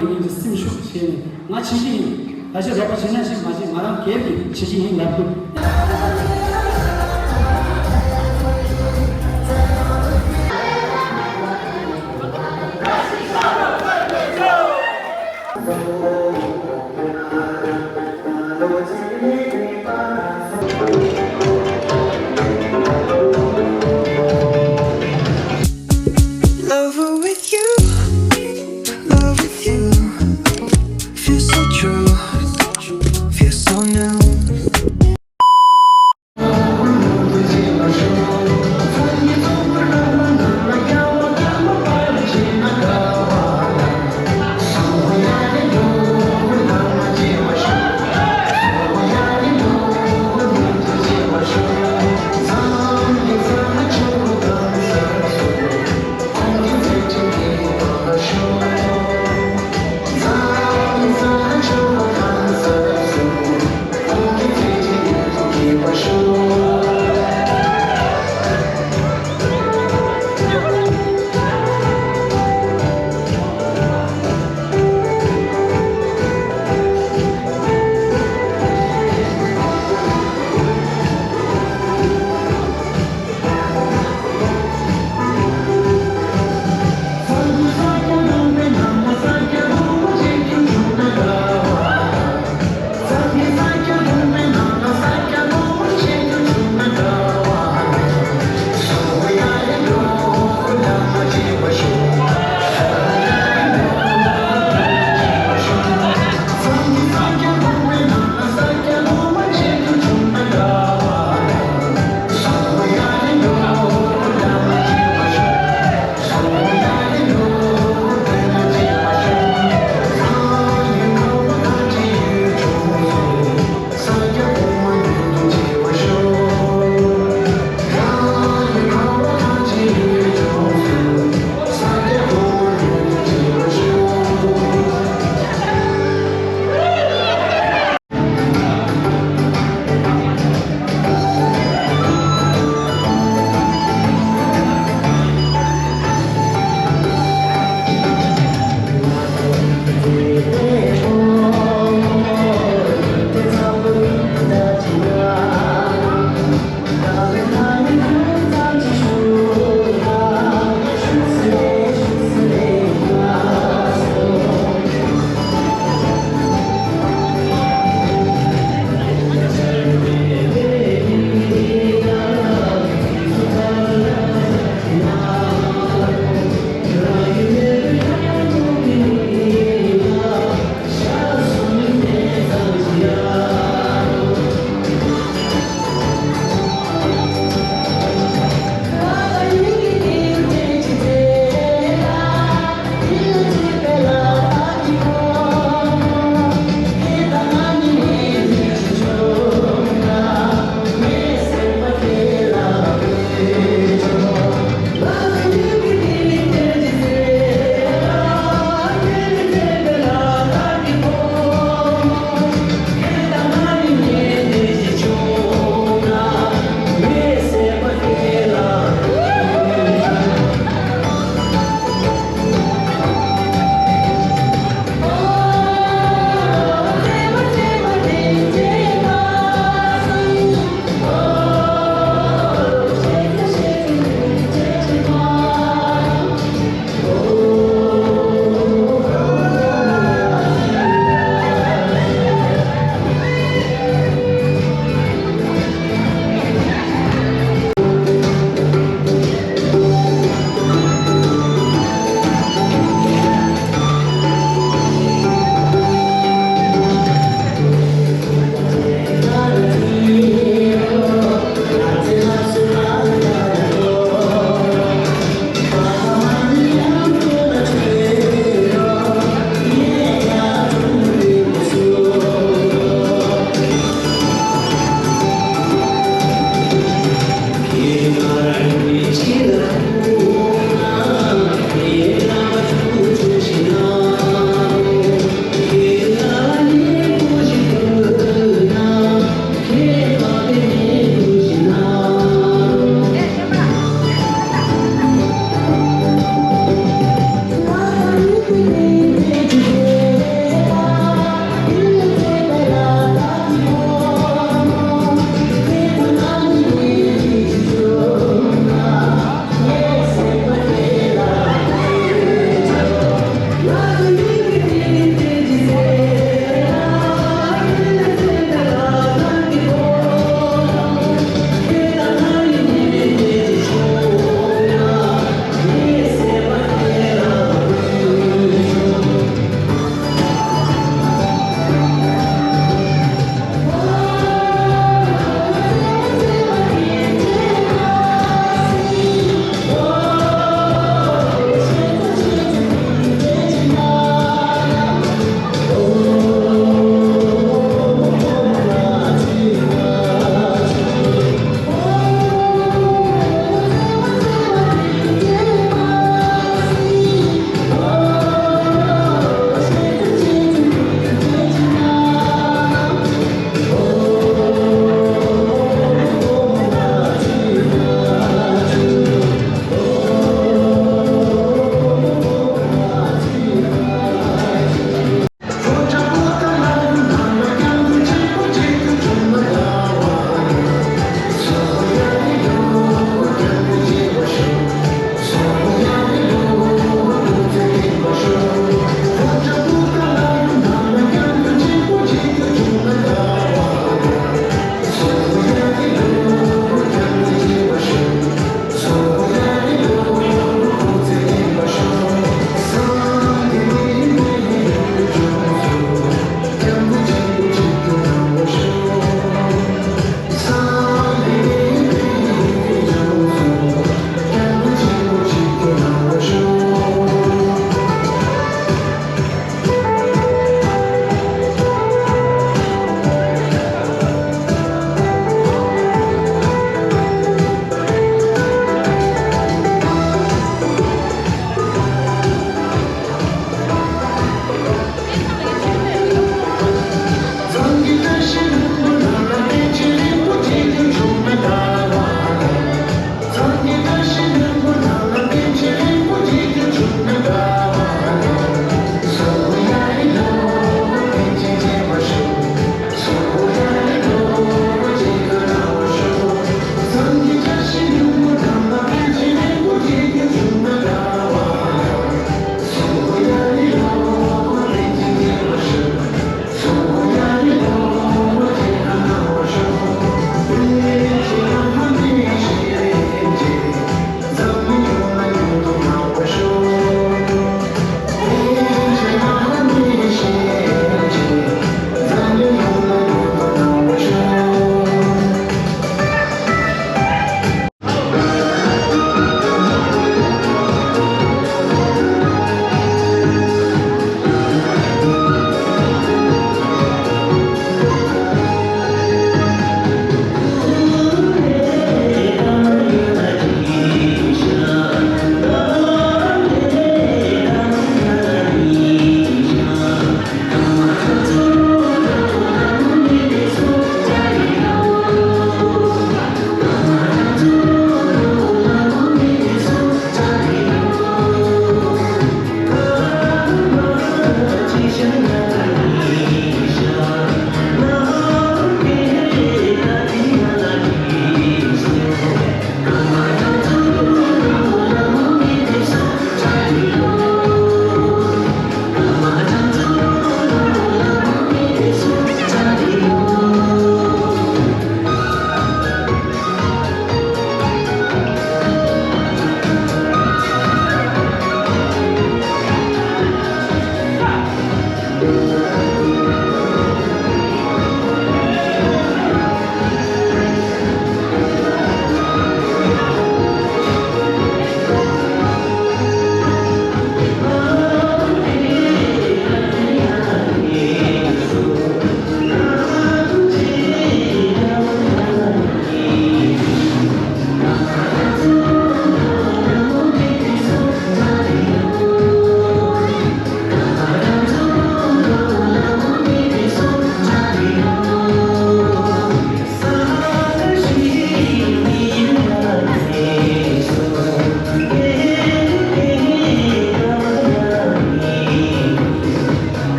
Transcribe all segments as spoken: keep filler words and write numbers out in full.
ཡིན་གྱི་སེམས་ཤུགས་བྱས་ནས་ང་བྱེད་ཀྱི་ཡིན། ད་ཆ་རོགས་པ་བྱེད་ན་བྱེད་མ་བྱེད་ང་རང་སྒེར་གྱི་བྱེད་ཀྱི་ཡིན་ལབ་ཐུབ། Lover with you, love with you. Feel so true, feel so new.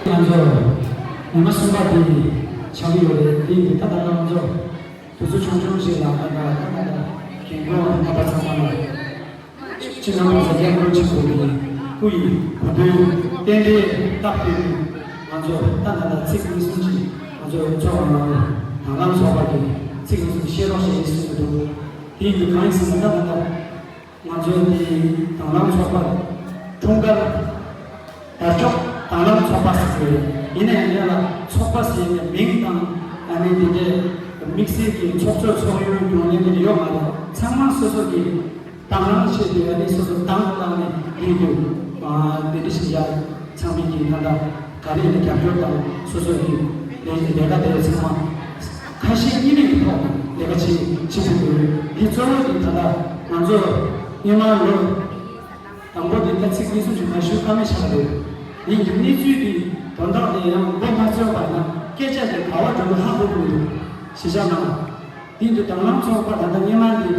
ང་ཚོ་ཉི་མ་གསུམ་པ་དེ་ཆགས་ཀྱི་ཡོད་རེད། དེ་ཡིན་དུས་ད་ལྟ་ང་ཚོ་དུས་ཚོད་ཆུང་ཆུང་ཞིག་ལ་ད་ལྟ་ད་ལྟ་རྒན་གོག་རྣམ་པ་ཚང་མ་ལ། སྤྱི་ནོར་གོང་ས་སྐྱབས་མགོན་ཆེན་པོ་གི་སྐུ་ཡི་གོ་སྟོན་རྟེན་འབྲེལ་སྟབས་བསྟུན། ང་ཚོ་ད་ད་ལྟ་ཚིག་གཉིས་གསུམ་ཅིག་ང་ཚོ་ཚོགས་པ་ནང་དང་བླངས་ཚོགས་པ་གི་ཚིག་གཉིས་གསུམ་བཤད་རོགས་ཞེས་གསུངས་འདུག་དེ་ཡིན་དུས་གང་ཡིན་ཟེར་ན་ད་ད་ལྟ་ང་ཚོའི་འདི་དང་བླངས་ཚོགས་པ་འཁྲུངས་སྐར་དར་ལྕོག་དང་བླངས་ཚོགས་པ་ཟེར་གྱི་ཡོད། ཡིན་ན་ཡང་དེ་ལ་ཚོགས་པ་ཟེར་ནས་མིང་དང་ཨ་ནི་དེ་འདྲའི་དམིགས་བསལ་གྱི་ཚོགས་གཙོ་ཚོགས་གཞོན་སྐྱོང་ལེན་དེ་ཡོད་མ་རེད། ཚང་མ་སོ་སོ་གི་དང་བླངས་བྱས་ཏེ་ཨ་ནི་སོ་སོ་དང་བླངས་ནས་ཡིན་དུས་དེ་འདྲ་ཞིག་ཡ་ཚང་མས་ཀྱི་ད་ལྟ་ག་རེ་ཡིན་ན་རྒྱབ་སྐྱོར་དང་སོ་སོ་གི་ལས་ལས་ཀ་དེ་ཚང་མ་ཁ་ཞེ་གཉིས་མེད་ཀྱི་ཐོག་ནས་ལས་ཀ་བྱེད་བྱེད་ཐུབ་ཀྱི་ཡོད། དེ་གཙོ་བོ་དེ་ད་ལྟ་ང་ཚོ་སྔོན་མ་ལོ་དང་པོ་དེ་ད་ཚིག་གཉིས་གསུམ་ཞིག་མ་ཞུ་ཀ་མེད་ཆགས་འདུག་ཡིན་གྱི་གནས་ཚུལ་དེ་དོན་དག་དེ་ཡང་མགོ་མ་ཚོས་པ་ན་སྐད་ཆ་དེ་ག་བ་འགྲོ་གི་ཧ་གོ་གི་མི་འདུག་གཞིས་ཆགས་ནང་དེ་འདི་དང་བླངས་ཚོགས་པ་ད་ལྟ་སྔོན་མ་དེ་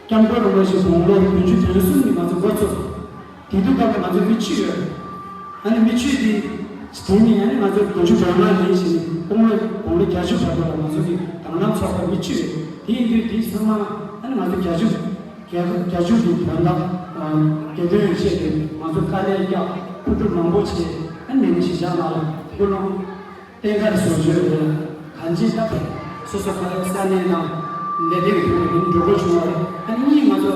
སྐྱབས་མགོན་རིན་པོ་ཆེ་དགུང་ལོ་བདུན་ཅུ་དོན་གསུམ་ནས་ང་ཚོ་འགོ་ཚུགས། དེ་དུས་སྐབས་ལ་ང་ཚོ་མི་བཅུ་ཡོད། ཨ་ནི་མི་བཅུ་དེ་དེ་ནི་ཨ་ནི་ང་ཚོ་དགུ་བཅུ་གོ་ལྔ་ཡིན་ཞེས་ནི་དཔུང་ལོ་དགུང་ལོ་བརྒྱད་ཅུ་བར་དུ་ལ་ང་ཚོ་གི་དང་བླངས་ཚོགས་པ་མི་བཅུ་ཡོད། དེ་ཡིན་དུས་དེ་ཚང་མ་ཨ་ནི་ང་ཚོ་བརྒྱད་ཅུ་བརྒྱད་བརྒྱད་ཅུ་གི་དོན་དག་སྒེར་དོན་ཡོད་ཆེད་དུ་ང་ཚོ་དཀའ་ལས་བརྒྱབ། ཕུ་གྲུ་མང་པོ་བྱས། ཨ་ནི་ནི་གཞིས་ཆགས་ནང་ལ་སྐུལ་སློང་བསྟན་ཁ་བཟོ་བཅོས་རེད། གང་ཅི་ལྟ་བུ་སོ་སོ་ཁ་ལས་ས་གནས་དང་ལས་སྡེ་གི་ཐོག་ནས་འགྲོ་སྒོ་བྱུང་བ་རེད། ཨ་ནི་གཉིས་ང་ཚོ་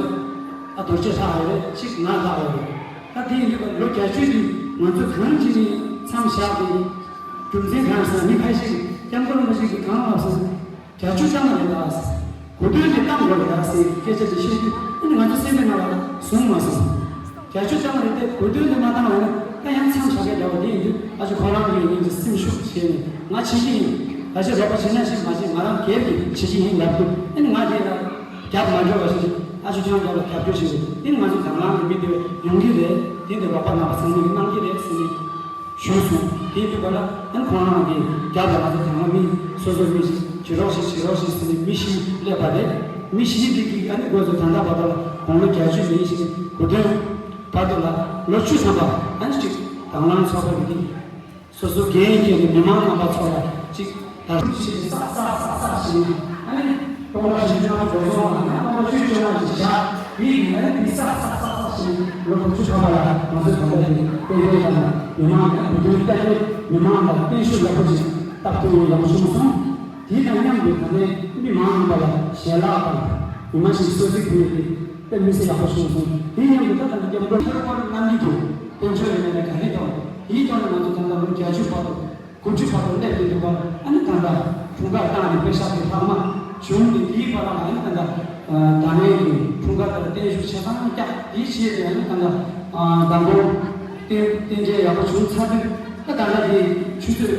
ཨ་རྡོ་རྗེ་ལྷག་ཡོད་རེད། གཅིག་ང་ལྷག་ཡོད་རེད། ཨ་དེ་ཡིན་དུས་ལོ་བརྒྱད་ཅུ་དེ་ང་ཚོ་གང་ཅི་ནས་མཚམས་བཞག་སྟེ་རྒྱུ་མཚན་གང་ཟེར་ན་མི་ཁ་ཤས་སྐྱབས་མགོན་རིན་པོ་ཆེ་གིས་གང་ལབ་ཟེར་ན་བརྒྱད་ཅུ་ཙམ་མ་རེད་ད། གོ་དོན་དེ་བཏང་དགོས་རེད་ད་ཟེར་སྐད་ཆ་དེ་བཤད་དུས་ཨ་ནི་ང་ཚོ་སེམས་པའི་ནང་ལ་བཟུང་མ་སོང་། བརྒྱད་ཅུ་ཙམ་རེད་དེ་གོ་དོན་དེ་མ་བཏང་བ་ཡིན་ན་ད་ཡང་མཚམས་བཞག་གི་འདྲ་བ་དེ་ཡིན་དུས་ཨ་ཅེ་ཁོ་རང་གི་ཡིན་གྱི་སེམས་ཤུགས་བྱས་ནས་ང་བྱེད་ཀྱི་ཡིན། ད་ཅི་རོགས་པ་བྱེད་ན་བྱེད་མ་བྱེད་ང་རང་སྒེར་གྱི་བྱེད་ཀྱི་ཡིན་ལབ་དུས་ཨ་ནི་ང་དེ་ལ་རྒྱབ་མ་འགྲོ་བ་ཞིག་ཨ་ཅེ་ཁྱོད་རང་རྒྱབ་ལ་རྒྱབ་སྐྱོར་བྱེད་དགོས། ཨ་ནི་ང་ཚོ་དང་བླངས་ཀྱི་མི་དེ་ཡོང་གི་རེད། དེ་འདི་རོགས་པ་རྣམ་པ་ཚང་མས་གནང་གི་རེད་ཟེར་ནས། ཞུས་སོང་། དེའི་དུས་ལ་ཨ་ནི་ཁོང་རང་གིས་རྒྱབ་ལ་ང་ཚོ་དེ་སྔ་མི་སོ་སོའི་མི་ཞིག་བྱེད་རོགས་ཞེས་བྱེད་རོགས་ཞེས་ཟེར་ནས་མི་བཞི་སླེབས་པ་རེད། མི་བཞི་དེ་གིས་ཨ་ནི་འགོ་ཚུགས་ད་ལྟ་བར་དུ་ལ་དགུང་ལོ་བརྒྱད་ཅུ་ནས་ཞིག་གོ་དོན་བར་དུ་ལ་ལོ་བཅུ་ཐམ་པ་ཨ་ནི་ཅིག་དང་བླངས་ཚོགས་པ་གི་སོ་སོ་འགན་འཁྱེར་ནས་མི་མང་རྣམ་པ་ཚོ་ལ་ཅིག་ད་ཞིག་ས་ས་ས་ས་ཞིག་ཨ་ནི་སྟོང་ཕྲག་བཞི་བཅུ་ལྔ་བཅུ་སོང་བ་ན་སྟོང་ཕྲག་བཅུ་བཅོ་ལྔ་ཞིག་བཞག་མི་ཡིན་ཨ་ནི་ས་ས་ས་ས་ཞིག་ལོ་དྲུག་ཅུ་ཐམ་པ་ལ་ང་ཚོ་ད་ལྟ་ཡིན་དཔེ་དེ་ལ་མི་མང་ལ་བོད་དོན་ལྟ་སྐྱོང་མི་མང་ལ་བརྟན་བཞུགས་ཡག་པོ་ཞིག་སྟབས་བསྟུན་ཡག་པོ་བྱུང་སོང་། དེ་དང་མཉམ་དུ་ད་ལྟའི་མི་མང་རྣམ་པ་ལ་ཞལ་ལག་དང་མི་མང་ཞིག་གསོལ་ཚིགས་ཕུལ་ཏེ་དཔེ་མི་སྲིད་ཡག་པོ་བྱུང་སོང་། དེ་མཉམ་དུ་ད་ལྟ་སྐྱབས་མགོན་ཐར་པར་གནང་གི་འདུག་དཔལ་འབྱོར་ཡིན་ན་ནས་ག་རེ་དང་དེའི་ཐོག་ནས་ང་ཚོ་ད་ལྟ་ལོ་བརྒྱད་ཅུ་བར་དུ། དགུ་ཁྲི་བར་དུ་སླེབས་ཡོད་འདུག་པ། ཨ་ནི་ད་ལྟ་འཁྲུངས་སྐར་བཏང་ནས་དཔེ་ཤག་དེ་ལྷག་མ་བྱུང་ནས་དེའི་བར་ལ་ཨ་ནི་ད་ལྟ་ད་ལན་གྱི་འཁྲུངས་སྐར་དང་བརྟན་བཞུགས་ཆེ་ཐང་བཀྱག་དེའི་རྗེས་དེ་ཨ་ནི་ད་ལྟ་མདང་དགོང་རྟེན་རྟེན་འབྲེལ་ཡག་པོ་བྱུང་ཚར་དུས་ད་ད་ལྟ་དེ་ཆུ་ཚོད་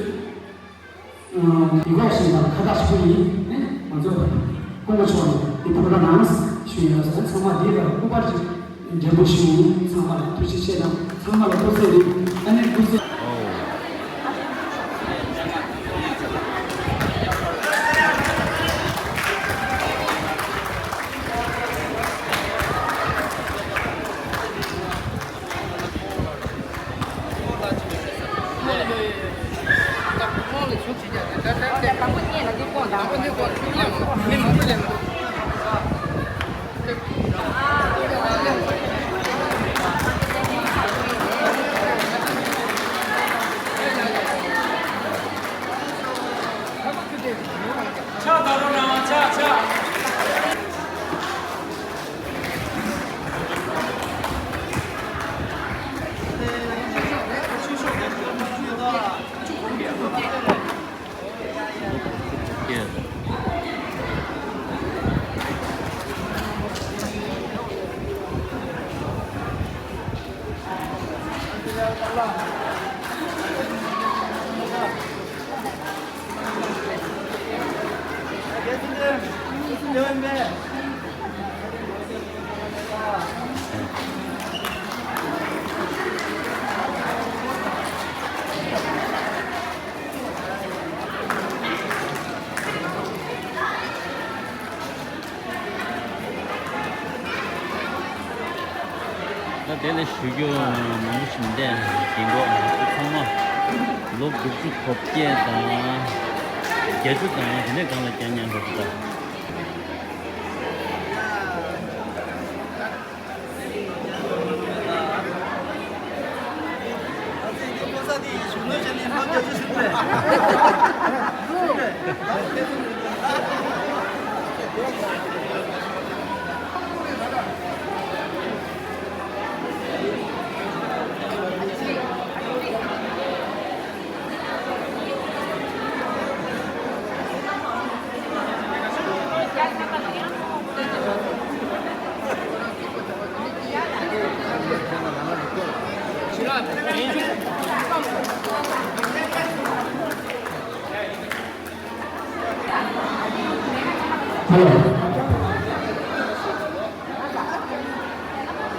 ཡིག་ལོག་བཞིན་དང་ཁ་བཏགས་ཤིག་པོ་ཡིན་ནས་ང་ཚོ་སྐུ་ངོ་མཆོག་ནས་དེ་ཕོ་བྲང་ནང་ཞུ་ཡིན་ལ་སོགས་ཚང་མ་དེའི་བར་སྐུ་པར་ཅིག་འབྲས་བུ་ཞུ། ཚང་མ་ལ་ཐུགས་རྗེ་ཆེ་དང་ཚང་མ་ལ་སྐུ་ཚེ་རིང་། ཨ་ནི་སྐུ་ཚེ། ཕྱག་བརྡབ་རོགས་གནང་། ཕྱག་ཕྱག་དེ་ལས་ཞུ་རྒྱུ་མང་པོ་ཞིག་མི་འདུག་རྒན་གོག་ཚང་མ་ལོ་དགུ་བཅུ་གོ་བརྒྱད་དང་བརྒྱད་ཅུ་དང་དེ་ནས་སྒང་ལ་རྒྱག་མཁན་འགྲོ་རྒྱུ་དང་།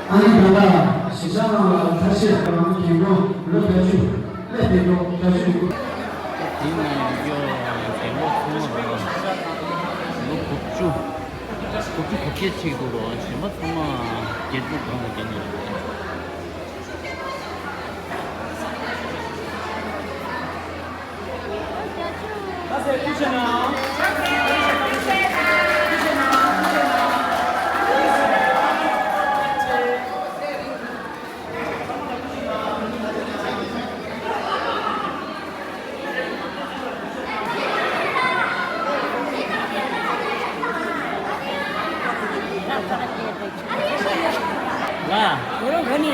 ཨ་ནི་ད་ལྟ་གཞིས་ཆགས་ནང་ལ་ཐར་ཤེས་རང་རྒན་གོག་ལོ་བརྒྱད་ཅུ་སླེབས་བསྡད་འདུག་བརྒྱད་ཅུ་ཡིན། དེ་ནས་ཡོད་རྒན་གོག་ཚང་མ་རང་ལོ་དགུ་བཅུ་དགུ་བཅུ་གོ་བརྒྱད་ཅིག་འདུག་རོགས། གཞན་པ་ཚང་མ་བརྒྱད་ཅུ་སྒང་ལ་བརྒྱབ་ནས་ཡོད། ལ།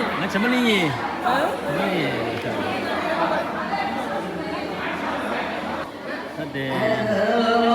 ང་བྱམས་པ་གླིང་ཡིན། ཨ། གླིང་ཡིན། ད་དེ།